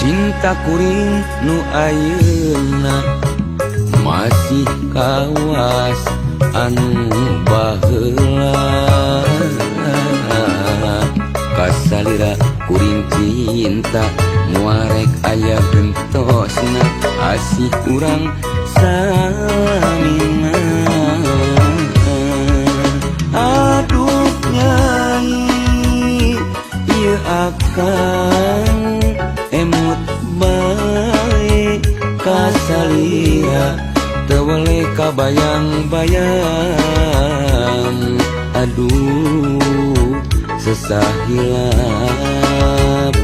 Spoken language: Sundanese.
Cinta kuring nu ayeuna masih kawas anu baheula. Kasalira kuring cinta muarek aya gentosna asih urang salamina. Aduh Nyai, ieu akang emut bae kasalira, teu weleh kabayang-bayang. Aduh, sesah hilap.